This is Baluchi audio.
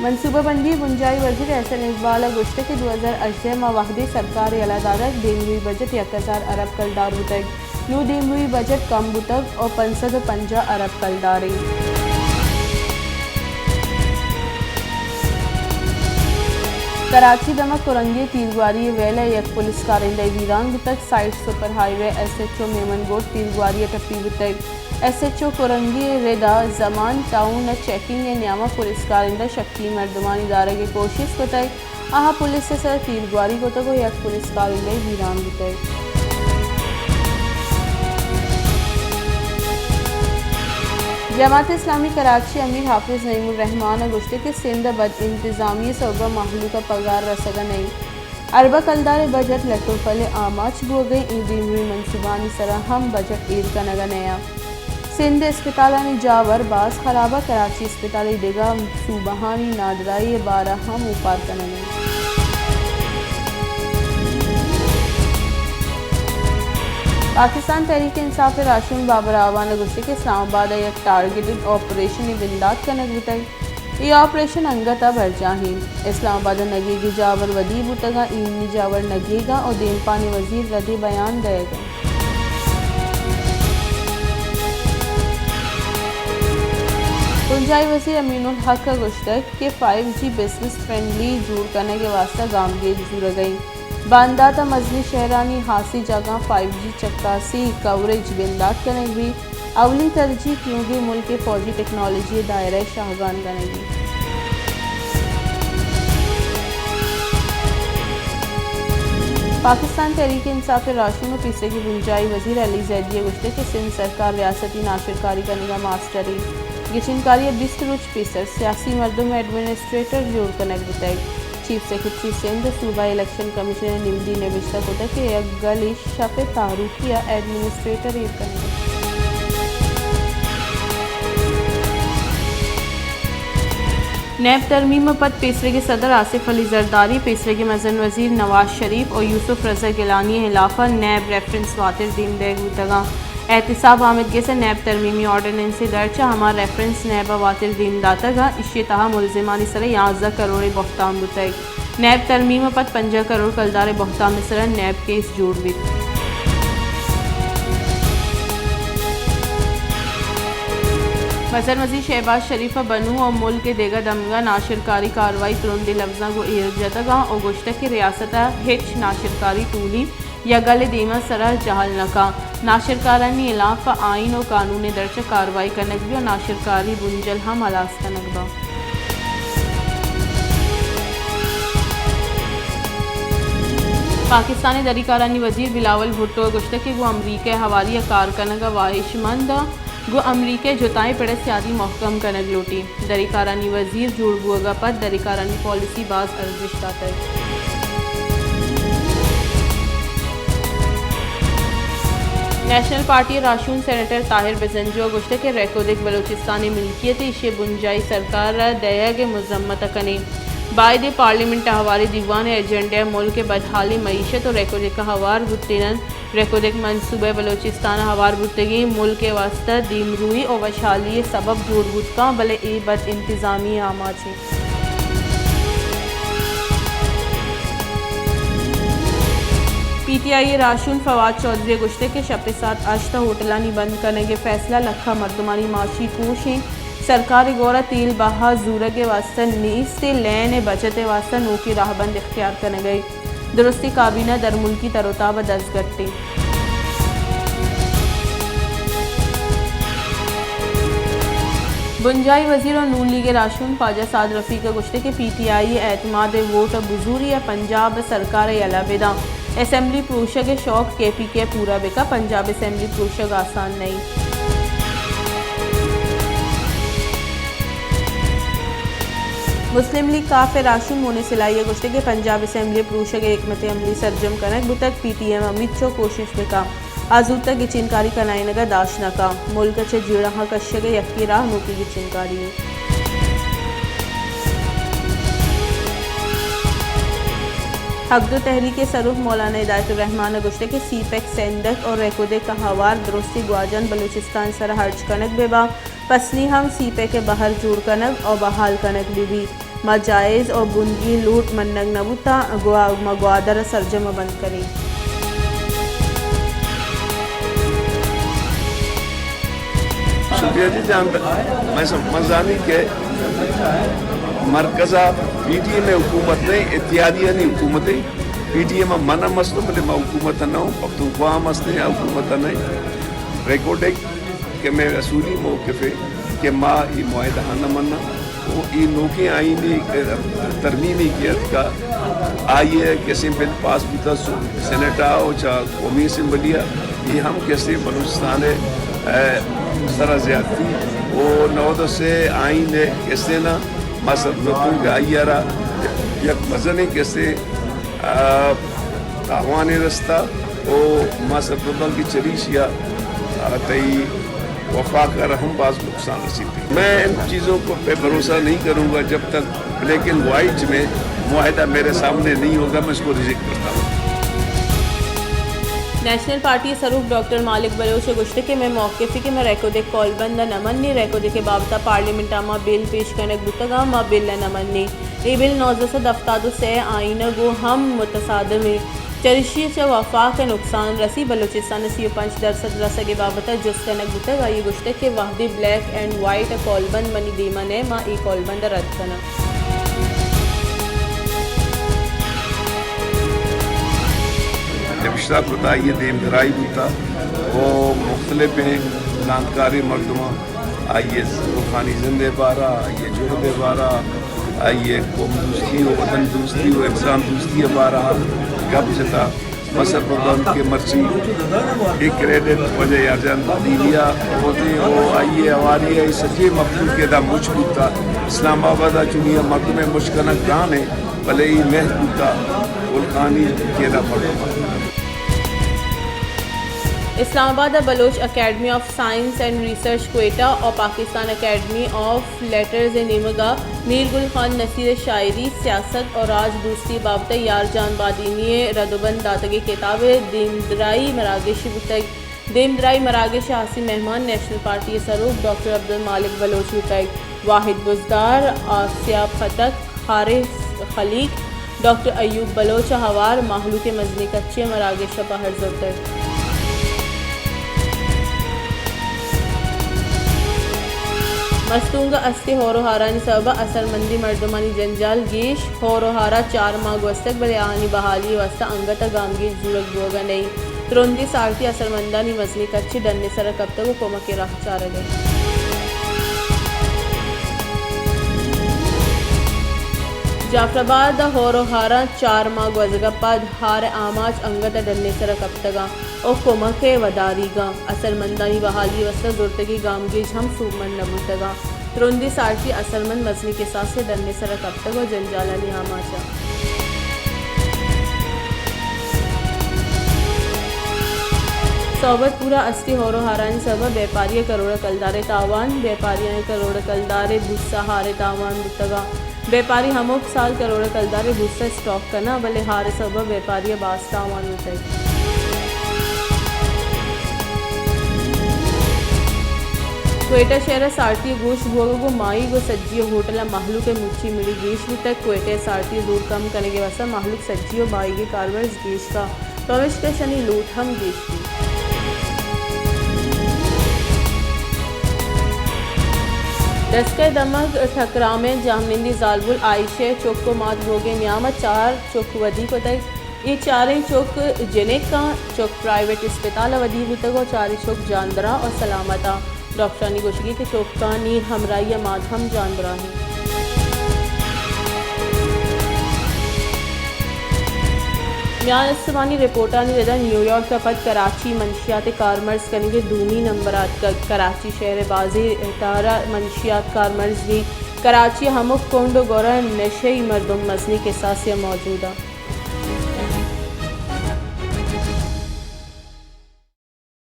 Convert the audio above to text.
منصوبہ بندی ءِ بنجاہی وزیر احسن اقبال ءَ گوشتگ کہ دو ہزار ہژدہ ءَ ماں وھدے سرکار ءِ یلہ دارگ دیمروئی بجٹ یک ہزار ارب کلدار بوتگ، نوں دیمروئی بجٹ کم بوتگ ءُ پنچ سد ءُ پنجاہ ارب کلدار اِنت۔ کراچی دمگ کرنگی ءِ تیرگواری ءِ ویل ءَ یک پولیس کارندہ ویران بوتگ، سائیٹ سپر ہائی وے ایس ایچ او میمن گوٹ تیرگواری ءَ ٹپی بوتگ۔ ایس ایچ او کرنگی ءِ رد ءَ زمان ٹاؤن ءَ چیکنگ ءِ نیام ءَ پولیس کارندہ شکی مردمانی دارگ ءِ کوشست کتگ، آہاں پولیس ءِ سر ءَ تیرگواری کتگ ءُ یک پولیس کارندہ ویران بوتگ۔ جماعت اسلامی کراچی ءِ امیر حافظ نعیم الرحمان ءَ گوشتگ کہ سندھ ءَ بد انتظامی ءِ سوب ءَ مہلوک ءَ پگار رسگ ءَ نہ اِنت۔ ارب ءَ کلدار ءِ بجٹ لٹ ءُ پل ءِ آماچ بوگ ءَ اِنت، اے دیمروئی منصوبہانی سر ءَ ہم بجٹ ایر کنگ ءَ نہ اِنت۔ سندھ ءِ اسپتالانی جاور باز خراب ءَ، کراچی اسپتال ءَ دگہ صوبہانی نادراہی ءِ بار ءَ ہم اوپار کنگ ءَ اِنت۔ پاکستان تحریک انصاف ءِ راہشون بابر اعوان ءَ گوشتگ کہ اسلام آباد ءَ یک ٹارگٹڈ آپریشنے بندات کنگ بوتگ۔ اے آپریشن انگت ءَ برجاہ اِنت۔ اسلام آباد ءَ نگیگ ءِ جاور ودی بوتگ اَنت، ایمنی جاور نگیگ اَنت ءُ دیمپان ءِ وزیر ردیں بیان دئیگ ءَ اِنت۔ بنجاہی وزیر امین الحق ءَ گوشتگ کہ فائیو جی بزنس فرینڈلی جوڑ کنگ ءِ واستہ گامگیج زورگ ءَ اِنت۔ باندات ءَ مزنیں شہرانی ہاسیں جاگہاں فائیو جی چکاسی کوریج بندات کنگ بیت۔ اولی ترجیح تیوگیں ملک ءِ فوجی ٹیکنالوجی ءِ دائرہ ءِ شاہگان کنگ بیت۔ پاکستان تحریک انصاف ءِ راہشون ءُ پیسریگیں بنجاہی وزیر علی زیدی ءَ گوشتگ کہ سندھ سرکار ریاستی ناشرکاری کنگ ءَ ماسٹر اِنت۔ گچینکاری ءَ بیست روچ پیسر سیاسی مردم ایڈمنسٹریٹر جوڑ کنگ بوتگ۔ چیف سیکرٹری سندھ ءَ صوبائی الیکشن کمیشن ءِ نمدی نبشتہ کتگ کہ یک گلے شپ ءِ تاروکی ءَ ایڈمنسٹریٹر ایر کنگ ءَ اِنت۔ نیب ترمیم ءَ پد پیسریگیں صدر آصف علی زرداری، پیسریگیں مزن وزیر نواز شریف ءُ یوسف رضا گیلانی ءِ ہلاپ ءَ نیب ریفرنس واتر دیم دئیگ بوتگ اَنت۔ احتساب آمدگس ءَ نیب ترمیمی آرڈیننس ءِ درچ ءَ ہما ریفرنس نیب ءَ واتر دیم داتگ اَنت، ایشی ءِ تہا ملزمانی سر ءَ یازدہ کروڑ ءِ بہتام بوتگ۔ نیب ترمیم ءَ پد پنجاہ کروڑ کلدار ءِ بہتام ءِ سر ءَ نیب کیس جوڑ بیت۔ مزن وزیر شہباز شریف ءَ بنوں ءُ ملک ءِ دگہ دمگاں ناشرکاری کاروائی ترندیں لبزاں گوں ایر جتگ اَنت ءُ گوشتگ کہ ریاست ءَ ہچ ناشرکاری ٹولی یا گل ءِ دیما سر ءَ جہل نہ کنت۔ ناشرکارانی ہلاپ ءَ آئین ءُ قانون ءِ درچ ءَ کاروائی کنگ بیت ءُ ناشرکاری بنجل ہم ہلاس کنگ بنت۔ پاکستان ءِ دری کارانی وزیر بلاول بھٹو ءَ گوشتگ کہ گوں امریکہ ءَ ہواری ءَ کار کنگ ءَ واہشمند آں، گوں امریکہ ءَ جتائیں پڑ ءَ سیادی مہکم کنگ لوٹیت۔ دری کارانی وزیر جوڑ بوگ ءَ پد دری کارانی پالیسی باز ارزشت داتگ۔ نیشنل پارٹی ءِ راہشون سینیٹر طاہر بزنجو ءَ گوشتگ کہ ریکودک بلوچستان ءِ ملکیت ءَ، ایشی ءِ بنجاہی سرکار ءَ دئیگ ءِ مذمت ءَ کنیں۔ باید ایں پارلیمنٹ ءَ ہواریں دیوان ءِ ایجنڈہ ءَ ملک ءِ بدحالیں معیشت ءُ ریکودک ءَ ہوار بوتین اَنت۔ ریکودک منصوبہ بلوچستان ءَ ہوار بوتگیں ملک ءِ واستہ دیمروئی ءُ وشحالی ءِ سبب جوڑ بوت کنت، بلے اے بد انتظامی ءِ آماچ اِنت۔ پی ٹی آئی ءِ راہشون فواد چوہدری ءَ گوشتگ کہ شپ ءِ ساعت ہشت ءَ ہوٹلانی بند کنگ ءِ فیصلہ لکھاں مردمانی معاشی کوش اِنت۔ سرکار ءِ گور ءَ تیل بہا زورگ ءِ واستہ نیست ءُ لین ءِ بچت ءِ واستہ نوکیں راہبند اختیار کنگ ءَ اِنت۔ درستیں کابینہ درملکی تر ءُ تاب ءَ دزگٹ اِنت۔ بنجاہی وزیر ءُ نون لیگ ءِ راہشون خواجہ سعد رفیق ءَ گوشتگ کہ پی ٹی آئی ءِ اعتماد ءِ ووٹ ءَ بزوری ءَ پنجاب ءَ سرکار ءَ یلہ بہ دنت۔ اسمبلی پروشگ ءِ شوق کے پی کے ءَ پورا بہ کنت، پنجاب اسمبلی پروشگ آسان نہ اِنت۔ مسلم لیگ کاف ءِ راہشون مونس الہی ءَ گوشتگ کہ پنجاب اسمبلی ءِ پروشگ ءِ حکمت عملی سرجم کنگ بوتگ، پی ٹی ایم ہمینچو کوشست بہ کنت، آ زوت ءَ گچینکاری کنائینگ ءَ داشت نہ کنت، ملک ءَ چہ جیڑہاں کشگ ءِ یکیں راہ نوکیں گچینکاری اِنت۔ حق دو تحریک ءِ سروک مولانا ہدایت الرحمان ءَ گوشتگ کہ سی پیک سندھ ءُ ریکودک ءَ ہوار درستیں گواجن بلوچستان ءِ سر ءَ ہرچ کنگ بہ بنت، پسنی ہم سی پیک ءِ بہر جوڑ کنگ ءُ بحال کنگ بہ بیت۔ ما جائز ءُ بنگی لوٹ منگ نہ بوتاں، گوا-، ما گوادر ءَ سرجم ءَ بند کنیں۔ شکریہ جی جان، میں سم-، من زانی کہ مرکز ءَ پی ٹی ایم ءِ حکومت نہ اِنت، اتحادیانی حکومت اِنت۔ پی ٹی ایم ءَ من ہم استوں، بلے ما حکومت ءَ نہ اوں، پختونخوا ہم استیں، حکومت ءَ نہ ایں۔ ریکوڈک کہ مئے اصولی موقف اِنت کہ ما اے معاہدہ ءَ نہ مناں۔ ءُ اے نوکیں آئینی ترمیمی کہ اتکا، آئی ءِ کسیں بل پاس بوتا سو-، سینیٹ ءَ ءُ چہ قومی اسمبلی ءَ، اے ہم کسے بلوچستان ءِ، اے، سرا زیادتی ءُ نود ءُ سے آئین ءِ کسے نہ، ما سرپد اتوں کہ آئی ءَ را یک مزنیں کسے، اے، تاوانے رستا۔ ءُ ما سرپد اتاں کہ چریشی ءَ، آ، تئی وفاق ءَ را ہم باز نقصان رسیت۔ میں ان چیزوں کو پہ بھروسہ نہیں کروں گا جب تک بلیک اینڈ وائٹ میں معاہدہ میرے سامنے نہیں ہوگا، میں اس کو ریجیکٹ کرتا ہوں۔ نیشنل پارٹی ءِ سروک ڈاکٹر مالک بلوچ ءَ گوشتگ کہ مئے موقف اِنت کہ ما ریکوڈک کولبند ءَ نہ منیں، ریکوڈک ءِ بابت ءَ پارلیمنٹ ءَ ما بل پیش کنگ بوتگ ءُ ما بل ءَ نہ منیں۔ اے بل نوزدہ سد ہفتاد ءُ سے ءِ آئین ءَ گوں ہم متصادم اِنت۔ چریشی ءَ چہ وفاق ءَ نقصان رسی، بلوچستان ءَ سی ءُ پنچ درسد رسگ ءِ بابت ءَ جست کنگ بوتگ۔ آئی ءَ گوشتگ کہ وہدے بلیک اینڈ وائٹ ءِ کولبند منی دیم ءَ نہ اِنت، ما اے کولبند ءَ رد کناں۔ نبشتہ کتا، آئی ءِ دیم درائی بوتا ءُ مختلفیں زانتکاریں مردماں آئی ءِ روحانی زند ءِ بارہ ءَ، آئی ءِ جہد ءِ بارہ ءَ، آئی ءِ قوم دوستی ءُ وطن دوستی ءُ انسان دوستی ءِ بارہ ءَ گپ جتا۔ من سرپد آں کہ مرچی اے کریڈٹ واجہ یارجان بادینی ءَ ہوتے ءُ آئی ءِ ہواری ءَ اے سجیں مخلوق ءِ ادا مچ بوتا۔ اسلام آباد ءَ چونی ءَ مردم ءِ مچ کنگ گران اِنت، بلے اے مہر بوتا گل خانی کہ ادا مردم۔ اسلام آباد ءَ Baloch academy of science and research Quetta ءُ پاکستان اکیڈمی آف لیٹرز ءِ نیمگ ءَ میر گل خان نصیر ءِ شاعری، سیاست ءُ راج دوستی ءِ بابت ءَ یار جان بادینی ءِ رد ءُ بند داتگیں کتاب ءِ دیمدرائی مراگشے بوتگ۔ دیمدرائی مراگش ءِ ہاسیں مہمان نیشنل پارٹی ءِ سروک ڈاکٹر عبدالمالک بلوچ بوتگ۔ واحد بزدار، آسیا پھتک، حارث خلیق، ڈاکٹر ایوب بلوچ ءَ ہوار مہلوک ءِ مزنیں کچے ءَ مراگش ءَ پہر زرتگ۔ مستونگ ءَ استیں ہور ءُ ہارانی سبب ءَ اثرمندیں مردمانی جنجال گیش۔ ہور ءُ ہار ءَ چار ماہ گوستگ، بلے آہانی بحالی ءِ واستہ انگت ءَ گامگیج زورگ بوگ ءَ نہ اِنت۔ ترندیں سارتی اثرمندانی مزنیں کچے ڈن ءِ سر ءَ کپتگ ءُ کمک ءِ راہ چارگ ءَ اِنت۔ جعفر آباد ءَ ہور ءُ ہاراں چار ماہ گوزگ ءَ پد ہار ءِ آماچ انگت ءَ ڈن ءِ سر ءَ کپتگ اَنت ءُ کمک ءِ وداریگ ءَ اَنت۔ اثرمندانی بحالی ءِ واستہ زرتگیں گامگیج ہم سوبمند نہ بوتگ اَنت۔ ترندیں سارتی اثرمند مزنیں کساسے ءَ ڈن ءِ سر ءَ کپتگ ءُ جنجالانی آماچ اَنت۔ صحبت پور ءَ استیں ہور ءُ ہارانی سبب ءَ بیپاری ءَ کروڑ ءَ کلدار ءِ تاوان۔ بیپاریانی کروڑ ءَ کلدار ءِ بوس ءَ ہار ءِ تاوان بوتگ اَنت۔ بیپاری ہمک سال کروڑ ءَ کلدار ءِ بوس ءَ اسٹاک کناں، بلے ہار ءِ سبب ءَ بیپاری ءَ باز تاوان بوتگ۔ کوئٹہ شہر ءَ سارتی ءِ گوشت بوگ ءَ گوں ماہیگ ءُ سجی ءِ ہوٹل ءَ مہلوک ءِ مچی مڑی گیش بوتگ۔ کوئٹہ ءَ سارتی ءِ زور کم کنگ ءِ واستہ مہلوک سجی ءُ ماہیگ ءِ کارمرز گیش کاں، پمشکا اشانی لوٹ ہم گیش بیت۔ دسکہ دمگ ٹکرام ءَ جہمنندی زالبول عائشہ ءِ چک ءُ مات بوگ ءِ نیام ءَ چار چک ودی کتگ۔ اے چاریں چک جنک اَنت۔ چک پرائیویٹ اسپتال ءَ ودی بوتگ ءُ چاریں چک جاندراہ ءُ سلامت اَنت۔ ڈاکٹرانی گوشگ اِنت کہ چکانی ہمراہی ءَ مات ہم جاندراہ اِنت۔ میان استمانی رپورٹانی رد ءَ نیویارک ءَ پد کراچی منشیات ءِ کارمرز کنگ ءِ دومی نمبر ءَ اتکگ۔ کراچی شہر ءِ بازیں تہر ءَ منشیات کارمرز بیت۔ کراچی ءِ ہمک کنڈ ءُ گور ءَ نشئی مردم مزنیں کساسے ءَ موجود اَنت۔